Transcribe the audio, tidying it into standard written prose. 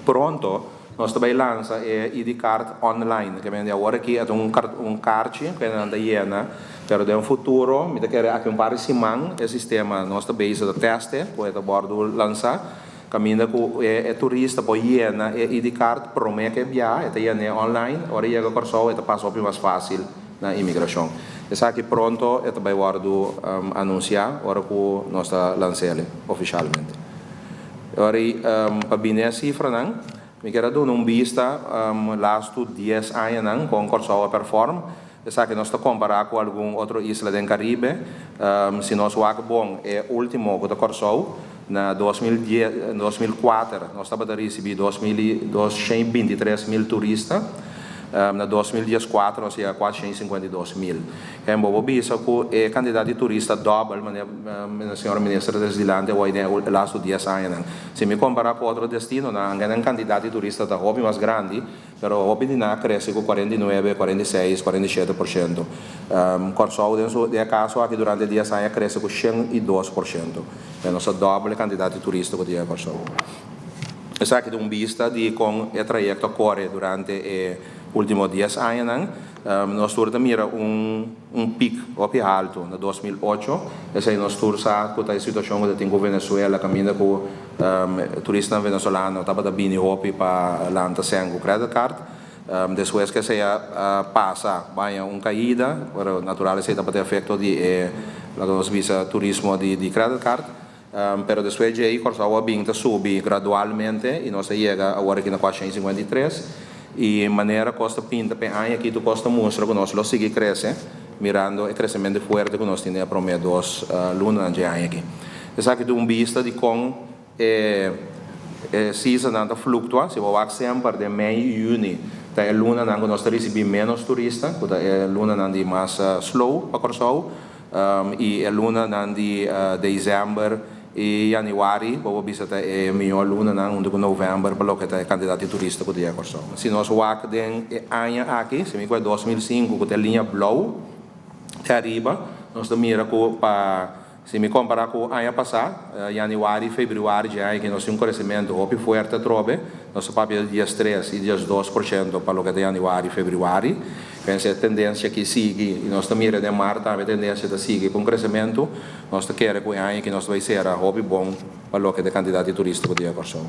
Pronto nos ta bai lansa e ID card online, ke men di awor aki e ta un un karchi ku nan ta yena, pero den futuro mi ta kere aki un par di siman e sistema nos ta bezig ta teste ku e ta wòrdu lansa, kaminda ku e turista por yena e ID card promé ku e biaha, e ta yen'é online, ora e yega Kòrsou e ta pasa hopi mas fásil na imigrashon. Esaki pronto e ta bai wòrdu anunsiá ora ku nos ta lans'el ofishalmente. Ora i pa bini e sifranan, mi kier a duna un bista lastu dies añanan kon Kòrsou a pèrfòrm. Esaki nos ta kompará ku algun otro isla den Karibe. Si nos wak bon e último ku ta Kòrsou, na 2010, 2004 nos tabata risibí 223 mil turista. Na 2014 nos yega 452 mil. En bo por bisa ku e kantidat di turista dòbel, manera señor minister ta dilanti awor den e lastu 10 añanan. Si mi kompará ku otro destinonan, anke nan kantidat di turista ta hopi mas grandi, pero hopi di nan a krese ku 49, 46, 47%. Kòrsou den su den e kaso aki durante 10 aña a krese ku 102%. E nos a dòbel e kantidat di turista ku ta yega Kòrsou. Esaki ta un bista di kon e trayekto a kore durante e último 10 añanan. Nos tur ta mira un pik hopi haltu na 2008. Esei nos tur sa ku ta e situashon ku ta tin ku Venezuela, kaminda ku turistanan venezolano tabata bini hopi pa lanta sèn ku credit card. Despues ku esei a pasa, baña un kaida, pero natural esei tabata efekto di e loke nos bisa turismo di credit card. Pero despues dje ei Kòrsou a bin ta subi gradualmente i nos a yega awor aki na 453. I manera kos ta pinta p'e aña aki tur kos ta mustra ku nos lo sigui krese, mirando e kresementu fuerte ku nos tin den e promé dos lunanan dje aña aki. Esaki ta un bista di kon e seasonnan ta fluktua. Si bo wak semper den mei i yüni ta e lunanan ku nos ta risibí ménos turista, ku ta e lunanan di mas slow pa Kòrsou. I e lunanan di desèmber i yanüari bo por bisa ta e mihó lunanan huntu ku novèmber pa loke ta e kantidat di turista ku ta yega Kòrsou. Si nos wak den e aña aki, si mi ku e 2005 ku ta e liña blou te ariba, nos ta mira ku pa si mi kompará ku aña pasá, yanüari, febrüari dje aña aki nos tin un kresementu hopi fuerte atrobe, nos ta papia di 13 i 12% pa loke ta yanüari, febrüari. Pensa e tendensia aki sigui i nos ta mira den mart tambe e tendensia ta sigui pa un kresementu. Nos ta kere ku e aña aki nos ta bai sera hopi bon pa loke ta e kantidat di turista ku ta yega Kòrsou.